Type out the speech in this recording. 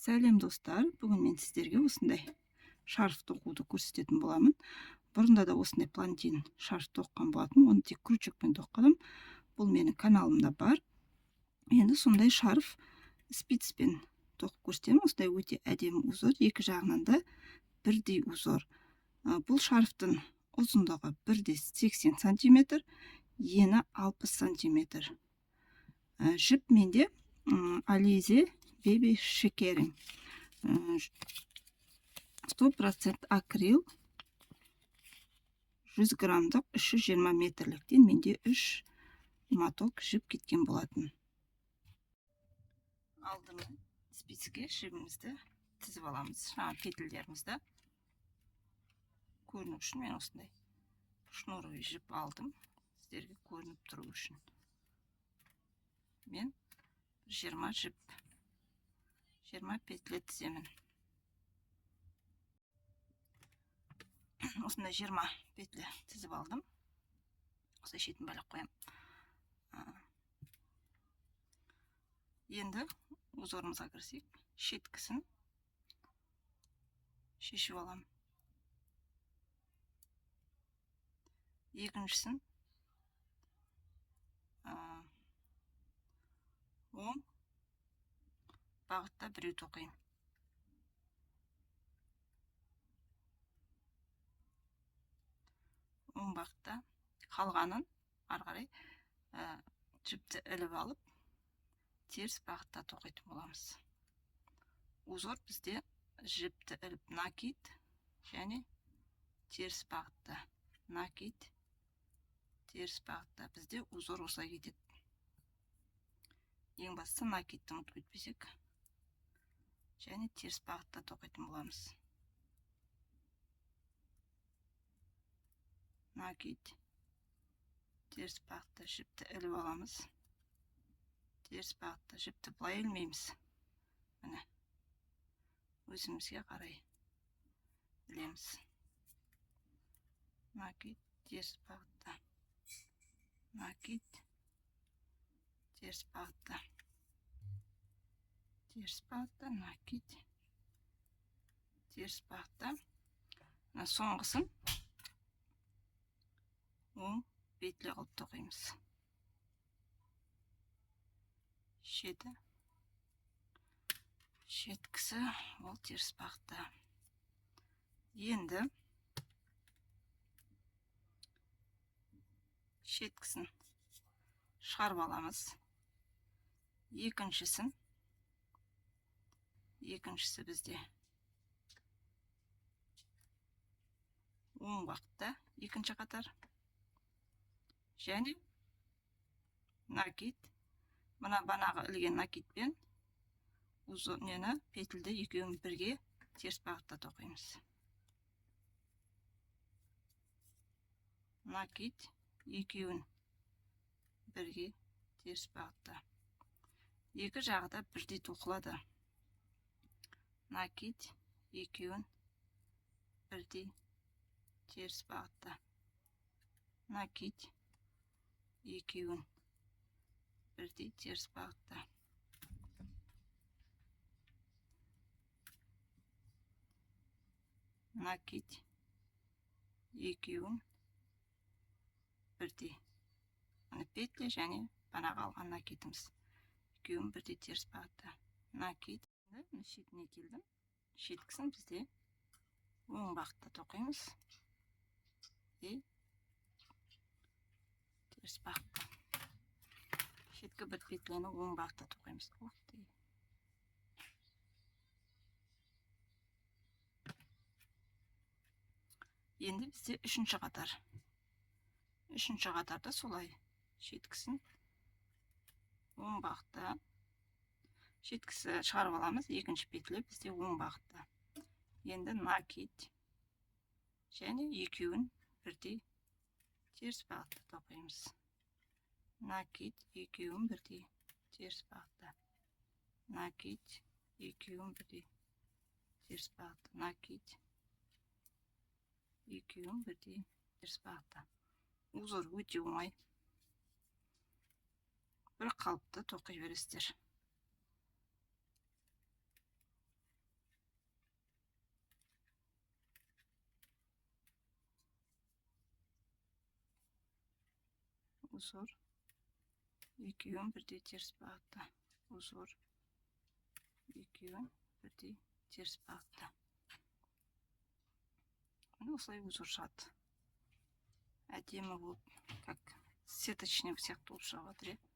Сәлем, достар! Бүгін мен сіздерге осындай шарф тоқуды көрсететін боламын. Бұрында да осындай плантин шарф тоққан болатынмын, оны тек крючокпен тоққаным. Бұл менің каналымда бар. Енді сондай шарф спицпен тоқып көрсетемін. Осындай өте әдемі узор, екі жағынан да бірдей узор. Бұл шарфтың ұзындығы 1,80 сантиметр, ені 60 сантиметр. Жіп менде Alize Baby Шекерім. 100% акрил, 100 граммдық 320 метрліктен менде 3 моток жіп кеткен болатын. Алдымен спицке жібімізді тізіп аламыз, жаңа петельдерімізді. Көріну үшін мен осындай шнуровый жіп алдым, сіздерге көрініп тұру үшін. Мен 20 жіп, 20 петля тіземін. Осындай 20 петля тізіп алдым. Осылай шетін байлап қоямын. Енді узорымызға кірісейік. Шеткісін шешіп аламын. Екіншісін оң бағытта біреу тоқимын. Оң бағытта қалғанын ары қарай жіпті іліп алып теріс бағытта тоқитын боламыз. Узор бізде жіпті іліп накид және теріс бағытта, накид, теріс бағытта. Бізде узор осылай кетеді. Ең бастысы накидті ұмытып кетпесек, және теріс бағытта тоқитын боламыз. Накид, теріс бағытта жіпті іліп аламыз. Теріс бағытта жіпті былай ілмейміз. Міне, өзімізге қарай ілеміз. Накид, теріс бағытта. Накид, теріс бағытта. Теріс бағытта, накид, теріс бағытта. Мына соңғысын оң петля қылып тоқимыз. Шеті, шеткісі ол теріс бағытта. Енді шеткісін шығарып аламыз. Екіншісін, екіншісі бізде оң бағытта екінші қатар және накид, мына банағы ілген накидпен узор нені петельді екеуін бірге теріс бағытта тоқимыз. Накид, екеуін бірге теріс бағытта. Екі жағы да бірдей тоқылады. Накид, екеуін бірдей теріс бағытта. Накид, екеуін бірдей теріс бағытта. Накид, екеуін бірдей. Мына петля және банағы алған накидіміз. Екеуін бірдей теріс бағытта. Накид. Мына шетіне келдім. Шеткісін бізде оң бағытта тоқимыз. И теріс бағытта. Шеткі бір петляны оң бағытта тоқимыз. Ух ты. Енді бізде үшінші қатар. Үшінші қатарда солай шеткісін оң бағытта, шеткісі шығарып аламыз. Екінші петля бізде оң бағытта. Енді накид және екеуін бірдей теріс бағытта тоқимыз. Накид, екеуін бірдей теріс бағытта. Накид, екеуін бірдей теріс бағытта. Накид, екеуін бірдей теріс бағытта. Узор өте оңай. Бір қалыпты тоқи бересіздер. Узор, екеуін бірдей теріс бағытта. Узор, екеуін бірдей теріс бағытта. Міне, осылай узор шығады, әдемі болып, как сеточный сияқты болып шығып жатыр, иә.